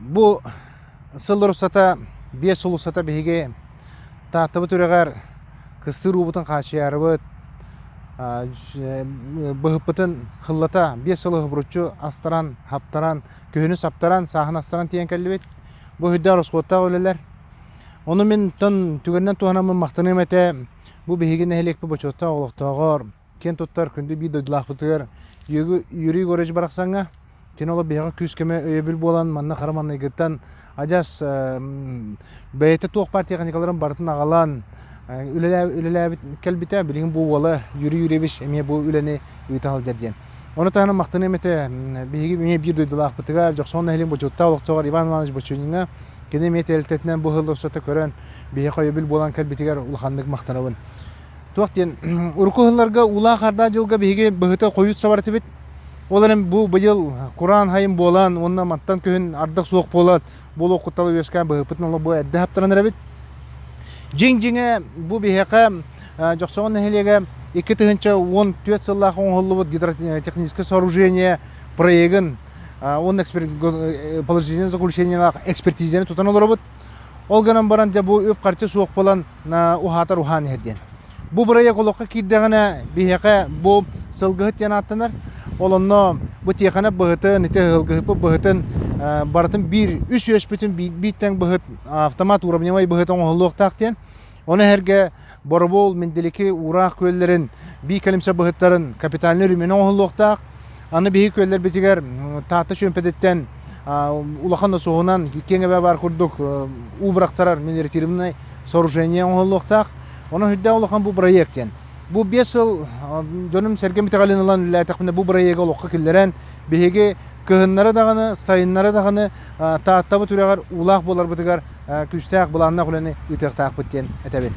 Бу сыл устата, 5 сыл устата биһиги Тааттабыт үрэҕэр кыстыыр уубутун хааччыйаарыбыт, быһыппытын хыллата 5 сыл уһубуруччу астаран, хаптаран, күһүнү саптаран, сааһын астаран тиийэн кэллибит. Бу үрдээх ороскуоттаах үлэлэр. Ону мин түгэнинэн туһанаммын махтаныам этэ. Бу биһиги нэһилиэкпит бочуоттаах олохтооҕор, киэн туттар күндү биир дойдулаахпытыгар Юрий Егорович барахсаҥҥа кини олох биһиэхэ күүс-көмө өйөбүл буолан манна хара маҥнайгыттан адьас бэйэтэ туох баар техникаларын барытын аҕалан үлэлээбит кэлбитэ. Билигин бу уола Юрий Юрьевич эмиэ бу үлэни ыыта сылдьар диэн. Ону таһынан махтаныам этэ биһиги эмиэ биир дойдулаахпытыгар Дьохсоҕон нэһилиэгин бочуоттаах олохтооҕор Иван Иванович Бочуниҥҥа кини эмиэ тэрилтэтинэн бу сыл устата көрөн биһиэхэ өйөбүл буолан кэлбитигэр улаханнык махтанабын. Туох диэн урукку сылларга уулаах ардаа дьылга биһиги быһыта хойут сабар этибит. Ол эрэн бу быйыл кураан хайын буолан уонна мантан күһүн ардах суох буолан буолуох куттала үөскээн быһыппытын олох бу эрдэ хаптаран эрэбит. Дьиҥ-дьиҥэ бу биһиэхэ Дьохсоҕон нэһилиэгэ 2014 сыллаах оҥоһуллубут гидротехническое сооружение проегын уонна положительное заключениелаах экспертизаны тутан олоробут. Ол гынан баран дьэ бу үп-харчы суох буолан уһаатар уһаан иһэр диэн. Бу бырайыак олоххо киирдэҕинэ биһиэхэ бу сылгыһыт диэн ааттанар. Ол онно бу тиэхэнэ быһытын, ити сылгыһыппыт быһытын барытын биир үс үөспүтүн биир тэҥ быһыт автомат уровневай быһыт оҥоһуллуохтаах диэн. Ону эһэргэ Боробул, Минделики, Уураах күөллэрин биир кэлимсэ быһыттарын капитальнай өрөмүөнэ оҥоһуллуохтаах. Аны биһиги күөллэрбитигэр Таатта чүөмпэтиттэн улахан носуоһунан киэҥ эбэ баар курдук уу бырахтарар мелиоративнай сооружение оҥоһуллуохтаах. Онон үрдээх улахан бу проект диэн. Бу 5 сыл дьонум-сэргэм итэҕэлин ылан үлэлээтэхпинэ бу бырайыагы олоххо киллэрэн биһиги кыһыннары даҕаны, сайыннары даҕаны Тааттабыт үрэҕэр уулаах буоларбытыгар күүстээх былааннаах үлэни ыытыахтаахпыт диэн этэбин.